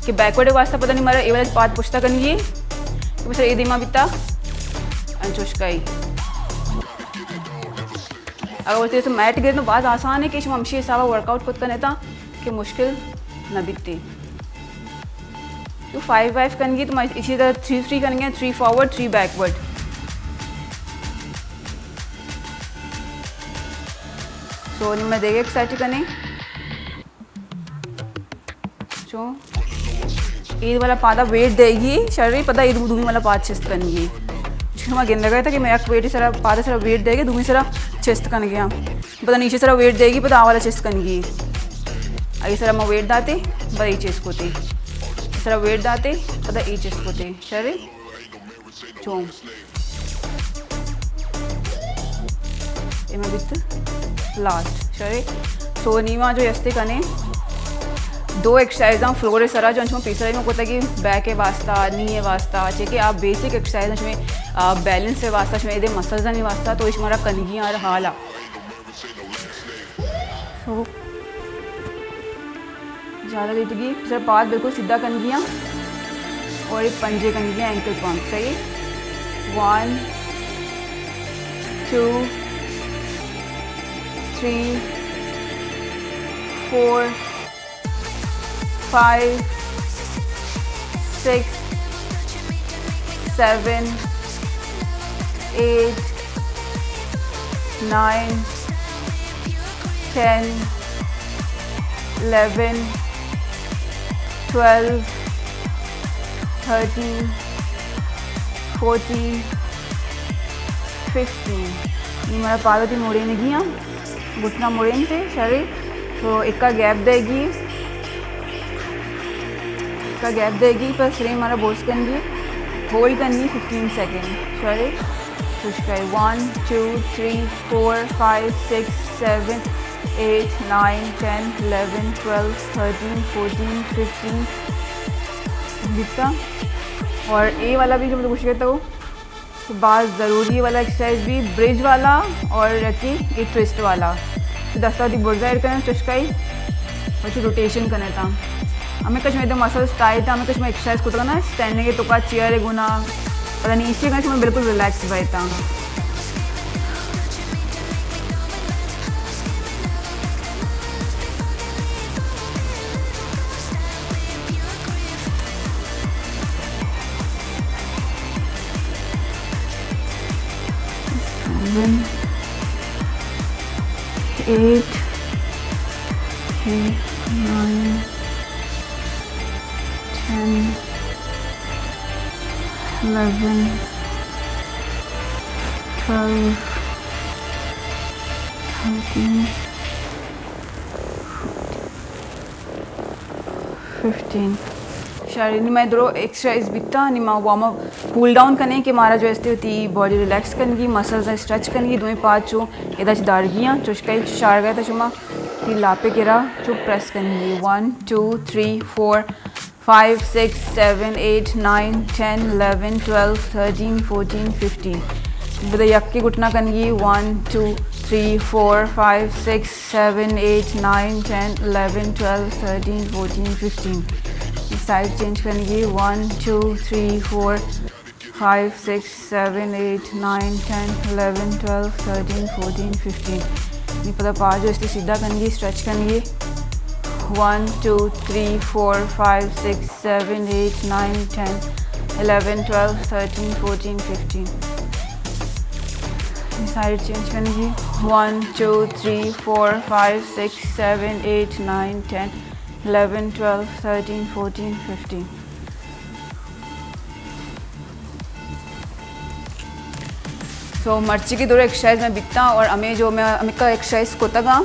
کہ بیکورڈ واسطہ پدا نہیں ہمارا اے والا پاد پشتا کنگی ہے۔ تو بس اے دیما بیتا، انچوش کائی۔ اگر وتی میٹ گر تو باز آسان ہے کہ شما ہمشی حسابا ورک آؤٹ کت کنے تا کہ مشکل نہ بیتے۔ تو فائیو فائیو کنگی تو میں اسی طرح تھری تھری کنگی، تھری فارورڈ، تھری بیکورڈ۔ سو نی میں دیگه ایک سیٹ کنے۔ چو اید والا پادا ویٹ دے گی، شری پدا اید دومی والا پاد چست کنگی۔ چونکہ ما گندگا تھا کہ میں یک ویٹ سرا، پاد سرا ویٹ دے گی، دومی سرا چست کنگی۔ پدا نیچے سرا ویٹ دے گی، پدا آ والا چست کنگی۔ اے سرا ما ویٹ داتے، پدا اے چست کوتے۔ سرا ویٹ داتے، پدا اے چست کوتے۔ شری؟ چون؟ اے ما بیت لاسٹ، شرے۔ سو نی ما جو استے کنے دو ایکسرسائز ہم فلور سرا جو انچو پیسرا میں کوتا کہ بیک واسطہ، نی واسطہ، چے کہ آپ بیسک ایکسرسائز شمے، آ، بیلنس واسطہ، شمے دے مسلز نی واسطہ، تو اش مارا کنگی آر حالا۔ سو زیادہ لیٹ گی، سر پاد بالکل سیدھا کنگی ہاں اور ایک پنجے کنگی ہاں، اینکل پمپ، صحیح؟ One, two, three, four, five, six, seven, eight, nine, ten, eleven, twelve, thirteen, fourteen, fifteen. نی مارا پاد وتی موڑینگی ہاں، گھٹنا موڑینتے، شرے۔ تو ایکا گیپ دے گی، ایکا گیپ دے گی، پر سرے مارا بوس کنگی، ہولڈ کنگی ففٹین سیکنڈ، شرے۔ چوش کئے، one, two, three, four, five, six, seven, eight, nine, ten, eleven, twelve, thirteen, fourteen, fifteen. بیتا۔ اور اے والا بھی جو مجھے گوشگ ءَ اتو، تو باز ضروری والا ایکسرسائز بھی، برج والا اور یکی اے ٹویسٹ والا۔ تو دستا دی برجا ایڈ کرنا، چوش کئے، اور چو روٹیشن کرنا تھا۔ ہمیں کچھ میں تو مسلز ٹائٹ ہے، ہمیں کچھ میں ایکسرسائز کو تو نا، اسٹینڈنگ ہے تو کا چیئر ہے گنا، پتہ نہیں، اسی کا میں بالکل ریلیکس بیٹھا۔ Seven, eight, nine, ten, eleven, twelve, thirteen, fifteen. شارے، نی مئے درو ایکسرسائز بیتا، نی ما وارم اپ، کول ڈاؤن کنے کہ مارا جو استے ہوتی باڈی ریلیکس کنگی، مسلز اسٹریچ کنگی، دوئیں پاد چو ادا چ دارگی آں، چوش کئے شار گئے تا شما تی لاپے کرا چو پریس کنگی، one, two, three, four, five, six, seven, eight, nine, ten, eleven, twelve, thirteen, fourteen, fifteen. بدا یک کے گھٹنا کنگی، one, two, three, four, five, six, seven, eight, nine, ten, eleven, twelve, thirteen, fourteen, fifteen. Side change کنگی، one, two, three, four, five, six, seven, eight, nine, ten, eleven, twelve, thirteen, fourteen, fifteen. نی پدا پا جو استے سیدھا کنگی، اسٹریچ کنگی، one, two, three, four, five, six, seven, eight, nine, ten, eleven, twelve, thirteen, fourteen, fifteen. Side change کنگی، one, two, three, four, five, six, seven, eight, nine, ten, eleven, twelve, thirteen, fourteen, fifteen. سو مرچی کی دو ایکسرسائز میں بیتا اور ہمیں جو میں ہمیں کا ایکسرسائز کوتگا۔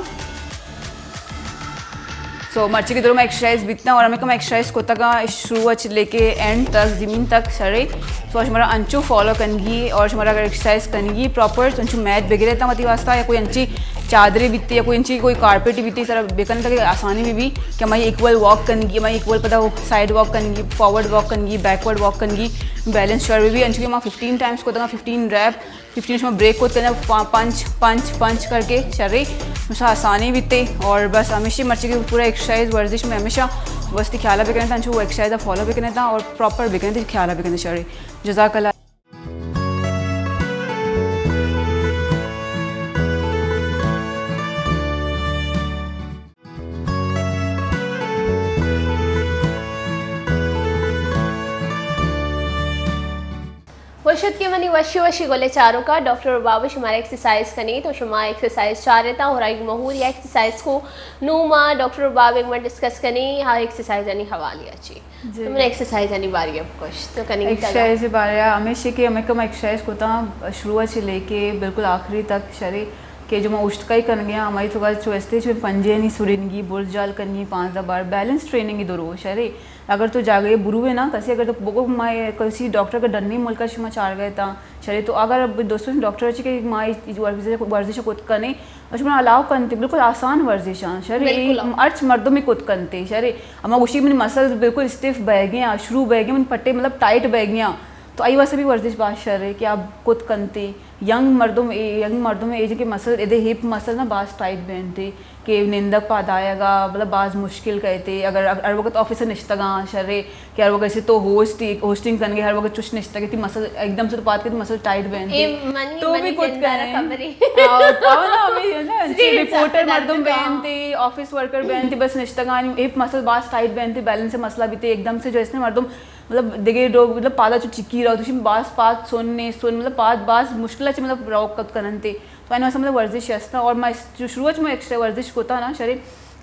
سو مرچی کی دو میں ایکسرسائز بیتا اور ہمیں کا میں ایکسرسائز کوتگا شروع اچ لے کے اینڈ تک، زمین تک سرے۔ سو شمارا انچو فالو کنگی اور شمارا اگر ایکسرسائز کنگی پراپر، تو انچو میٹ بگرے تا متی واسطہ یا کوئی انچی چادرے بیتے یا کوئی انچی کوئی کارپیٹ بیتے سر بکن تاکہ آسانی بھی بھی کہ ہماری ایکول واک کنگی، ہماری ایکول پتہ ہو سائیڈ واک کنگی، فارورڈ واک کنگی، بیکورڈ واک کنگی، بیلنس شور بھی انچو کہ ما ففٹین ٹائمز کو تھا، ففٹین ریپ، ففٹین شما بریک کو تھا، پا-، پنچ، پنچ، پنچ کر کے شرے، مسا آسانی بھی تے۔ اور بس ہمیشہ مرچی کی پورا ایکسرسائز ورزش میں ہمیشہ وستی خیال بھی کرنا تھا، انچو وہ ایکسرسائز فالو بھی کرنا تھا اور پراپر بھی کرنا تھا، خیال بھی کرنا شرے۔ جزاک اللہ۔ وش اتکے منی وشی وشی گلیں چاروکاں، ڈاکٹر رباب شمارا ایکسرسائز کنیت و شما ایکسرسائز چارتا اور آئی مہور یا ایکسرسائز کو نوں ما ڈاکٹر رباب ایک منٹ ڈسکس کنیں ہا ایکسرسائزانی حوالے چی۔ جی۔ تو من ایکسرسائزانی بارے ءَ گوشت تو کنیں۔ ایکسرسائز بارے ءَ ہمیشہ کہ ہمیں کم ایکسرسائز کوتا شروع سے لے کے بالکل آخری تک شرے کہ جو ما اشتکائی کنگے ہماری تو چو استے چو پنجے نہیں سرنگی، برز جال کنگی، پانزدہ بار بیلنس ٹریننگ دو رو شرے۔ اگر تو جاگے بروے نا کسی، اگر تو بگو ما کسی ڈاکٹر کا ڈنی ملک شما چار گئے تا شرے، تو اگر دوستوں ڈاکٹر چی کہ ما ورزش، ورزش کت کنے، اش من الاؤ کنتے، بالکل آسان ورزش آں شرے، بالکل۔ ہرچ مردم کت کنتے شرے۔ اما گوشی منی مسلز بالکل اسٹیف بہ گئے آں، شروع بہ گئے، من پٹے مطلب ٹائٹ بہ گئے آں۔ تو آئی واسطے بھی ورزش باز شرے کہ آپ کت کنتے۔ ینگ مردم، ینگ مردم ایج کے مسل، ادے ہپ مسل نا باز ٹائٹ بینتے کہ نندگ پاد آیگا مطلب باز مشکل کئیتے۔ اگر ہر وقت آفس نشتگاں شرے، کہ ہر وقت ایسے تو ہوسٹ، ہوسٹنگ کنگے، ہر وقت چش نشتگے، تی مسل ایک دم سے تو پات کے تی مسل ٹائٹ بینتے۔ اے منی، تو منی بھی کت کنے۔ ہاں، نا، ہمیں نا، رپورٹر مردم بینتے، آفس ورکر بینتے، بس نشتگانی، ہپ مسل باز ٹائٹ بینتے، بیلنس مسئلہ بیتے، ایک دم سے جو اس نے مردم مطلب دگے لوگ مطلب پادا چو چکی رہو، تو باز پاد سن نے سن، مطلب پاد باز مشکل اچ مطلب رو کت کننتے۔ تو اینو مطلب ورزش استا، اور میں جو شروع اچ میں ایکسٹرا ورزش کوتا نا شرے،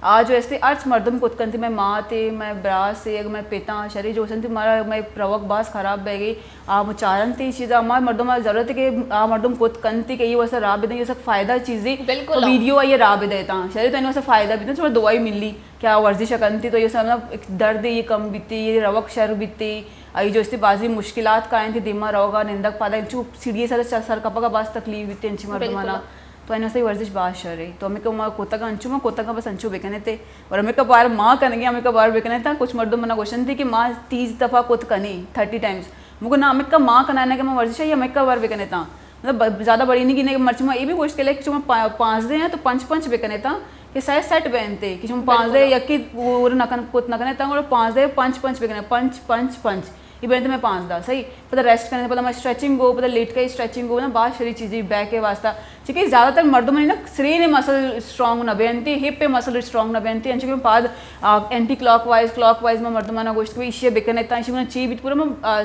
آ جو استے ہرچ مردم کت کنتے، مئے مات ء، مئے براس ء، اگہ مئے پتاں شرے جو سنتی مارا مئے روگ باز خراب بہ گئی۔ آ مچارنت ای چیزا، ہما مردم ء ضرورت ہے کہ آ مردم کت کنتی کہ یہ واسطہ راہ بدیں، یہ سک فائدہ چیزیں۔ بالکل۔ تو ویڈیو آئیے راہ بدے تاں شرے تو انہوں سے فائدہ بدیں، تو دوائی ملی کہ آ ورزش کنتی تو یہ سب ایک درد یہ کم بیتی، یہ روگ شر بیتی۔ آئی جو استے بازی مشکلات کائیں تھی دیما روگا، نندگ پادا انچو سیڑھی سر چ-، سر کپگا باز تکلیف بیتے انچی مردمانا۔ بالکل۔ تو این واسطے ورزش باز شر ہے۔ تو ہمیں کہ ما کوتگا انچو، ما کوتگا بس انچو بکنے تے۔ اور ہمیں کا بار ما کنگے، ہمیں کا بار بکنے تا۔ کچھ مردم منا گوشن تھی کہ ما تیس دفعہ کوت کنے، تھرٹی ٹائمز۔ مگو نا، ہمیں کا ما کنا نہ کہ ما ورزش ہے، ہمیں کا بار بکنے تا۔ مطلب ب-، زیادہ بڑی نہیں گنے، مرچی ما یہ بھی گوشت کے لے کہ شما پا-، پانزدہ ہیں تو پنچ پنچ بکنے تا کہ سائز سیٹ بہنتے کہ شما پانزدہ بالکل۔ یکی پورا نہ کن، کوت نہ کنے تا، اور پانزدہ پنچ پنچ بکنے، پنچ پنچ پنچ۔ یہ بنتے میں پانزدہ، صحیح۔ پتہ ریسٹ کرنے، پتہ میں اسٹریچنگ ہو، پتہ لیٹ کا اسٹریچنگ ہو نا، بہت ساری چیزیں بیک کے واسطہ۔ چونکہ زیادہ تر مردم نا سرین مسل اسٹرانگ نہ بنتے، ہپ پہ مسل اسٹرانگ نہ بنتے، انچو کہ پاد، آ، anticlockwise, clockwise میں مردمانا گوشت کہ بھئی، ایشی بکنے تا، ایشی میں چی بیت پورا میں، آ،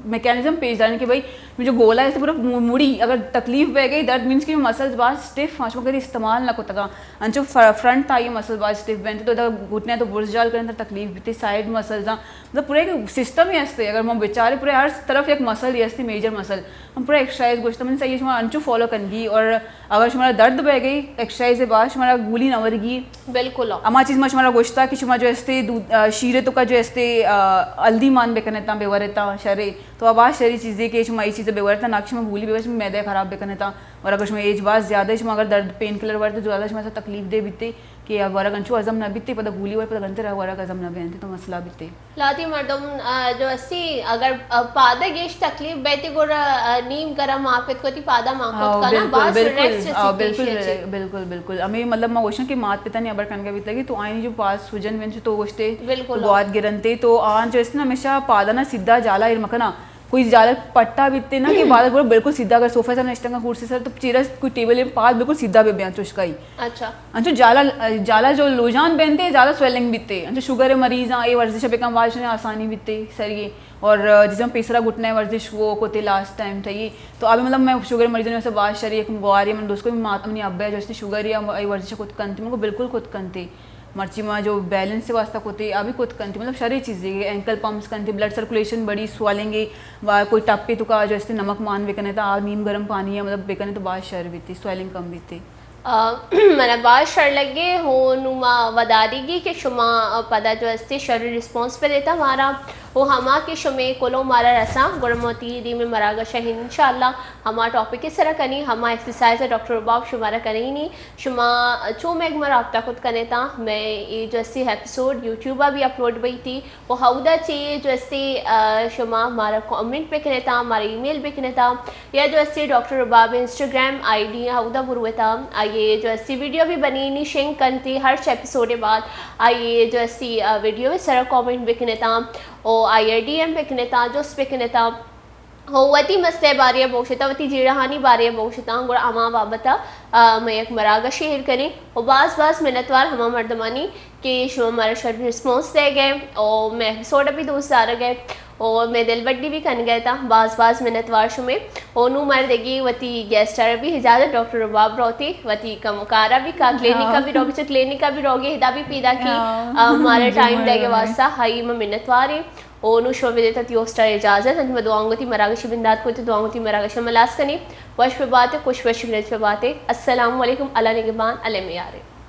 میکانزم پیش داریں کہ بھئی، میں جو گولا ہے، اس پورا مو-، مڑی، اگر تکلیف بہ گئی، درد مینس کہ مسلز باز سٹیف ہیں، شما کدی استعمال نہ کتگا۔ انچو ف-، فرنٹ تا یہ مسل باز سٹیف بنتے، تو ادا گھٹنے تو برز جال کریں تو تکلیف بیتے، سائیڈ مسلز ہیں۔ مطلب پورا ایک سسٹم ہی ہستے، اگر ہم بچارے پورے ہر طرف ایک مسل ہی ہستے، میجر مسل۔ ہم پورا ایکسرسائز گوشتا، من چاہیے شما انچو فالو کنگی، اور اگر شمارا درد بہ گئی، ایکسرسائز بعد شمارا گولی نہ ورگی۔ بالکل۔ اما چیز ما شمارا گوشتا کہ شما جو استے دودھ، آ، شیرے تو کا جو استے، آ، ہلدی مان بکنے تا، بہ ورے تا، شرے۔ تو اب آ شری چیزیں کہ شما یہ چیزیں بہ ورے تا، نہ کہ شما گولی بہ ورے، شما معدہ خراب بکنے تا۔ اور اگر شما ایج باز زیادہ ہے، شما اگر درد پین کلر ورے تو زیادہ شما سا تکلیف دہ بیتے کہ اب ورگ انچو ہضم نہ بیتے، پدا گولی ورے، پدا گنتے رہ ورگ ہضم نہ بیتے تو مسئلہ بیتے۔ لہتی مردم، آ، جو استی اگر، آ، پادہ گیش تکلیف بیتی گڑا، آ، نیم گرم آپ ات کو تی پادہ مان کت ہاں، کنا، بالکل، باز بالکل، ریلیکس ہاں، رسی بالکل، پیشی چی۔ بالکل، بالکل۔ ہمیں مطلب ما گوشن کہ مات پتا نے ابر کنگا بیتگی تو آئینی جو پاس سجن بنچ تو گوشتے، بالکل۔ تو گوات گرنتے تو آن جو اسنا ہمیشہ پادہ نا سیدھا جالا ایر مکنا۔ کوئی زیادہ پٹا بیتے نا کہ بعد گڑا بالکل سیدھا اگر صوفہ سر نشتنگا کرسی سر تو چیرا کوئی ٹیبل پاد بالکل سیدھا بہ بیاں چشکائی۔ اچھا۔ انچو جالا، جالا جو لوجان بنتے زیادہ سویلنگ بیتے۔ انچو شوگر مریض ہیں، یہ ورزش بکن واجہ آسانی بیتے سر یہ۔ اور جیسے ہم پیسرا گھٹنا ہے ورزش وہ کوتے لاسٹ ٹائم تھا یہ۔ تو ابھی مطلب میں شوگر مریضوں میں سے بات شری ایک گواری من دوست کو بھی مات-، منی ابا جو استے شوگر یا یہ ورزش کت کنتے، من کو بالکل کت کنتے۔ مرچی ما جو بیلنس سے واسطہ کوتے، آ بھی کت کنتے، مطلب شرے چیزیں، اینکل پمپس کنتے، بلڈ سرکولیشن بڑی، سویلنگ ہے، وا کوئی ٹپے تو کا جو استے نمک مان بکنے تا، آ نیم گرم پانی ہے، مطلب بکنے تو باز شر بیتے، سویلنگ کم بیتے۔ آ، منا باز شر لگے، ہو نو ما وداریگی کہ شما، آ، پدا جو استے شر ریسپانس پہ دیتا مارا، ہو ہما کہ شمے کلو مارا رسا، گڑا موتی دی میں مراگش ہے انشاءاللہ ہما ٹاپک سرا کنی، ہما ایکسرسائز ڈاکٹر رباب شمارا کنی نی۔ شما چو مئے گوما رابطہ کت کنے تاں، مئے اے جو استی ایپیسوڈ یوٹیوب ءَ بھی اپلوڈ بیتی و ہمودا چہ جو استی، آ، شما مارا کمنٹ بکنے تاں، مارا ای میل بکنے تاں، یا جو استی ڈاکٹر رباب انسٹاگرام آئی ڈی ہمودا بروے تاں، آئی جو استی ویڈیو بھی بنینی شنگ کنتی، ہر چہ ایپیسوڈ بعد آئی جو استی، آ، ویڈیو سرا کمنٹ بکنے تاں، او آئی ڈی ایم بکنے تاں، جست بکنے تاں۔ ہو وتی مسئلہ بارے ءَ بوشتاں، وتی جیڑہانی بارے ءَ بوشتاں، گڑا ہما بابت ءَ، آ، مئے یک مراگشے ایر کنیں۔ و باز باز منتوار ہما مردمانی کہ شما مارا شر ریسپانس دئیگ ئے و مئے ایپیسوڈ ءَ بھی دوست دارگ ئے و مئے دلبڈی بھی کنگ ئے تاں، باز باز منتوار شمے۔ و نوں مردگی وتی گیسٹ ءَ بھی اجازت، ڈاکٹر رباب روتی، وتی کمکار ءَ بھی کا کلینک ءَ بھی روگی، چہ کلینک ءَ بھی روگی، ہدا بھی پیدا کی، ہاں۔ آ، مارا ٹائم دئیگ ءِ واسطہ، ہائی ما منتوار ایں۔ او نوں شما بدیت وتی ہوسٹ ءَ اجازت، انت ما دعاؤں وتی مراگشی بندات کو، تو دعاؤں وتی مراگش ملاس کنی۔ وش بباتے، خوش وش گرج بباتے۔ السلام علیکم، اللہ نگہبان، اللہ میارے۔